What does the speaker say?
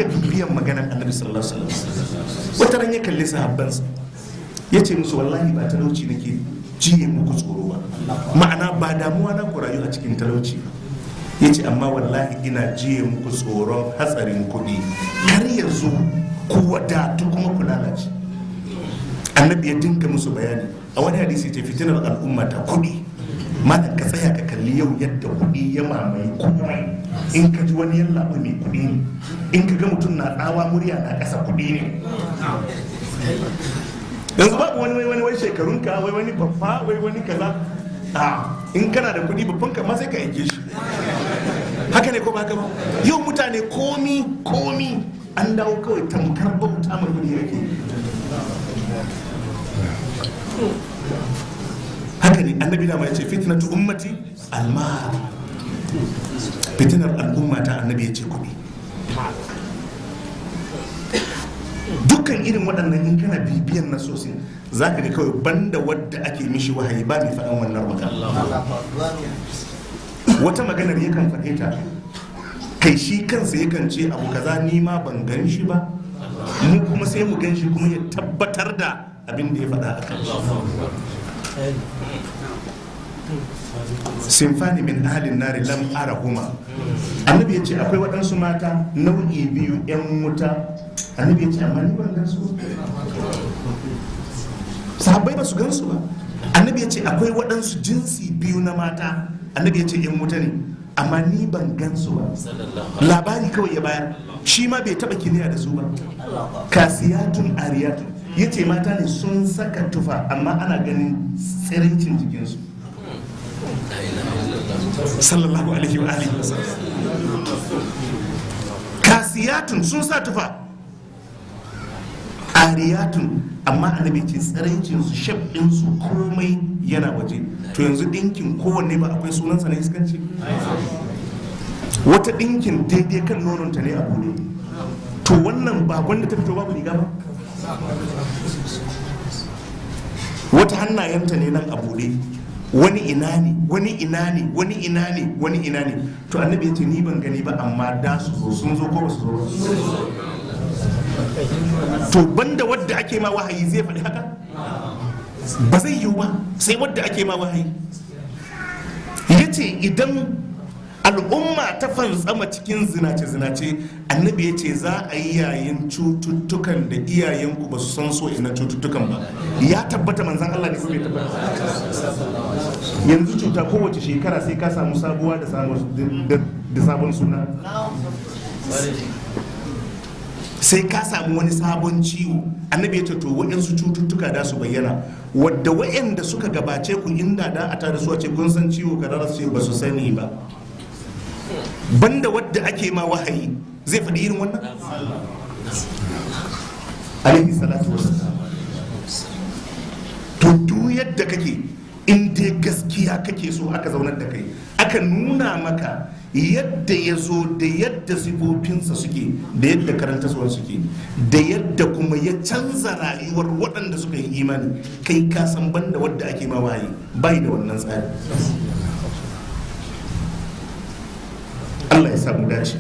Dinga bibiyan maganar Annabi sallallahu alaihi wasallam. Wata ran ya kalli sahabbansa, ya ce musu, "Wallahi ba talauci nake jiye muku tsoro ba, ma'ana ba damuwa na ku rayu a cikin talauci ba." Ya ce, "Amma wallahi ina jiye muku tsoron hatsarin kuɗi, kar ya zo ku wadatu kuma ku lalace." Annabi ya dinga musu bayani. A wani hadisi ce, "Fitinar al'umma ta kuɗi." Malam, ka tsaya ka kalli yau yadda kuɗi ya mamaye komai. In ka ji wani yallaɓa mai kuɗi ne, in ka ga mutum na tsawa murya na ƙasa, kuɗi ne. Yanzu babu wani wai wani wai shekarunka, wai wani babba, wai wani kaza. A in kana da kuɗi, babban ka ma sai ka aike shi. Haka ne ko ba haka ba? Yau mutane komi komi an dawo kawai tamkar bauta mai kuɗi yake. Haka ne, Annabi da ya ce, "Fitnatu ummati almal." Fitinar al'umma ta, Annabi ya ce, kuɗi. Dukkan irin waɗannan, in kana bibiyan nasosin, za ka ga kawai banda wadda ake mishi wahayi ba mai faɗan wannan magana. Wata maganar yakan faɗe ta, kai shi kansa yakan ce, "Abu kaza ni ma ban gan shi ba." Mu kuma sai mu gan shi, kuma ya tabbatar da abin da ya faɗa a kan shi. "Sinfani min ahlin nari lam arahuma." Annabi ya ce akwai waɗansu mata nau'i biyu 'yan wuta. Annabi ya ce, "Amma ni ban gan su." Sahabbai ba su gan su ba. Annabi ya ce akwai waɗansu jinsi biyu na mata, Annabi ya ce 'yan wuta ne, amma ni ban gan su ba. Labari kawai ya bayar, shi ma bai taɓa kiliya da su ba. Kasiyatun ariyatun, ya ce mata ne sun saka tufa amma ana ganin tsiraicin jikinsu. Sallallahu alaihi wa alihi wasallam. Kasiyatun, sun sa tufa, ariyatun, amma Annabi ce tsiraicin su, shape ɗinsu, komai yana waje. To yanzu ɗinkin kowanne ba akwai sunansa na iskanci? Wata ɗinkin daidai kan nononta ne a bude. To wannan ba wanda ta fito babu riga ba. Wata hannayenta ne nan a bude, wani ina ne, wani ina ne, wani ina ne, wani ina ne. To Annabi ya ce, "Ni ban gani ba, amma da su zo." Sun zo ko ba su zo ba? To banda wadda ake ma wahayi zai faɗi haka? Ba zai yiwu ba, sai wadda ake ma wahayi. Ya ce idan al'umma ta fantsama cikin zinace-zinace, Annabi ya ce za a yi yayin cututtukan da iyayenku ba su san so ina cututtukan ba. Ya tabbata, manzan Allah ne ko bai tabbata? Yanzu cuta kowace shekara sai ka samu sabuwa da sabon suna, sai ka samu wani sabon ciwo. Annabi ya ce to waɗansu cututtuka da su bayyana wadda waɗanda suka gabace ku, inda da a tada su a ce, "Kun san ciwo kaza?" su ce ba su sani ba. Banda wadda ake ma wahayi zai faɗi irin wannan, alaihi salatu wassalam. To duk yadda kake, in dai gaskiya kake so, aka zaunar da kai aka nuna maka yadda ya zo da yadda sifofinsa suke, da yadda karantarwar suke, da yadda kuma ya canza rayuwar waɗanda suka yi imani, kai ka san banda wadda ake ma wahayi bai da wannan tsari. Allah ya samu dace.